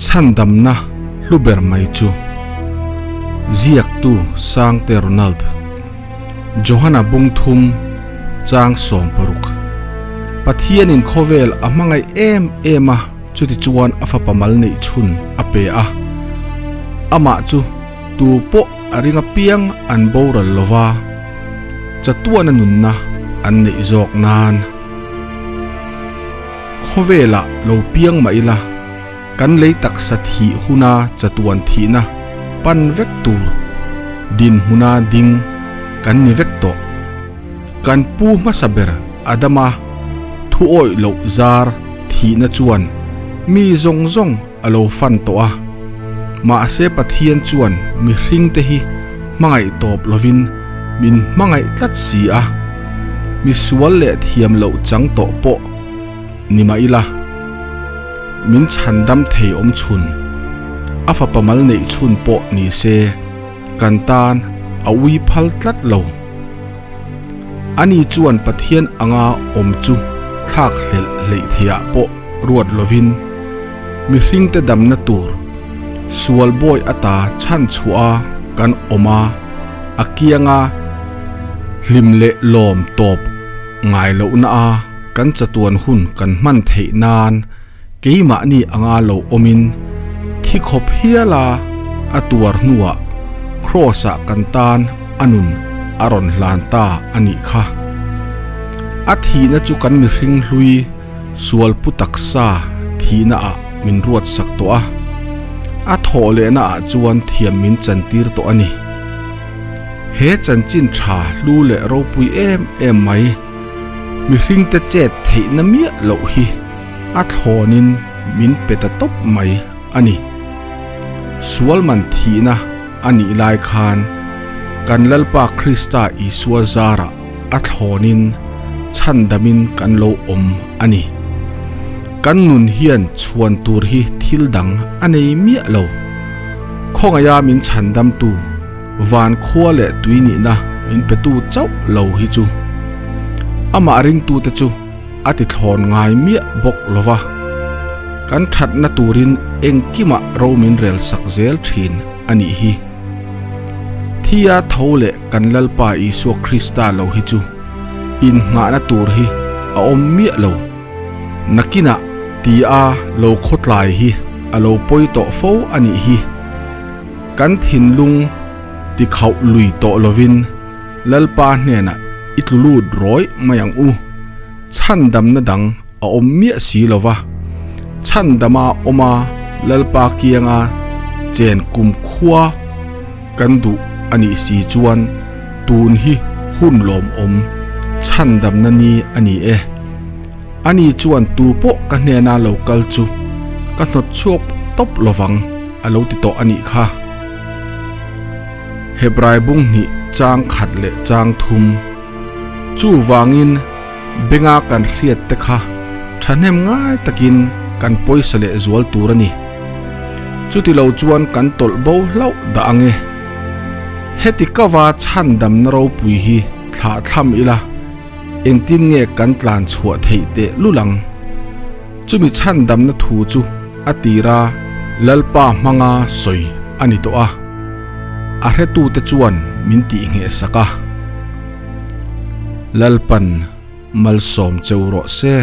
Chhandamna hlu ber mai chu Ziaktu Sangte Ronald Johana bung thum chang 60 Pathianin khawvel a hmangaih em em a chuti chuan a fapa mal neih chhun a pe a amah chu tu pawh a ring apiang an boral lova chatuana nunna an neih zawk nan. Khawvelah lo piang mah ila, kan lei taksa thih huna chatuan thihna pan vek tur dinhmuna ding kan ni vek tawh. Kan pu hmasa ber Adama thu awih loh zar thihna chuan mi zawng zawng a lo fan tawh a. Mahse Pathian chuan mihringte hi hmangaih tawp lovin min hmangaih tlat si a, misual leh thiam loh chang tawh pawh ni mah ila, min chhandam thei awm chhun, a fapa mal neih chhun pawh ni se kan tan a ui phal tlat lo. Ani chuan Pathian anga awm chu thlak hlelh hleih theiah pawh ruat lovin mihringte damna tur sual bawi ata chhan chhuah a kan awm a, a kianga hlim leh lawm tawp ngai lohna a kan chatuan hun kan hman theih nan keimahni anga lo awmin thi khawp hiala a tuar hnuah Kraws-ah kan tan a nun a rawn hlan ta a nih kha. A thihna chu kan mihring hlui sual pu taksa thihna ah min ruat sak tawh a, a thawh lehna ah chuan thiam min chantir tawh a ni. He chanchin tha hlu leh ropui em em mai, mihringte chet theihna miah loh hi a thlawnin min pe ta tawp mai a ni. Sual man thihna a nih lai khan kan Lalpa Krista Isua zarah a thlawnin chhandamin kan lo awm a ni. Kan nun hian chhuan tur hi thil dang a nei miah lo. Khawngaia min chhandamtu van khua leh tui nihna min petu chauh lo hi chu amah ringtute chu a ti thlawn ngai miah bawk lo va, kan thatna turin engkimah ro min rel sak zel thin a nih hi. Thia tho leh kan Lalpa Isua Krista lo hi chu inngahna tur hi a awm miah lo. Nakinah tia lo khawtlai hi a lo pawi tawh fo a nih hi. Kan thinlung tikhauh lui tawh lovin Lalpa hnenah i tlu lut rawih mai ang u. Chhandamna dang a awm miah si lo va, chhandama awma Lalpa kianga chen kum khua kan duh a nih si chuan tun hi hun lawmawm chhandamna ni a ni e. Ani chuan tu pawh ka hnena lo kal chu ka hnawt chhuak tawp lovang a lo ti tawh a nih kha. Hebrai bung hnih chang khat leh chang thum. Chuvangin benga kan hriat te kha thahnem ngai takin kan pawisa leh zual tur a ni. Chuti lo chuan kan tawlh bo hlauh dah ang e. Heti kava chhandamna ropui hi thlah thlam ila engtin nge kan tlan chhuah theih teh lul ang? Chumi chhandamna thu chu a tira Lalpa hmanga sawi a ni tawh a, a hretute chuan min tih ngheh sak a. Lalpan malsawm cheu rawh se.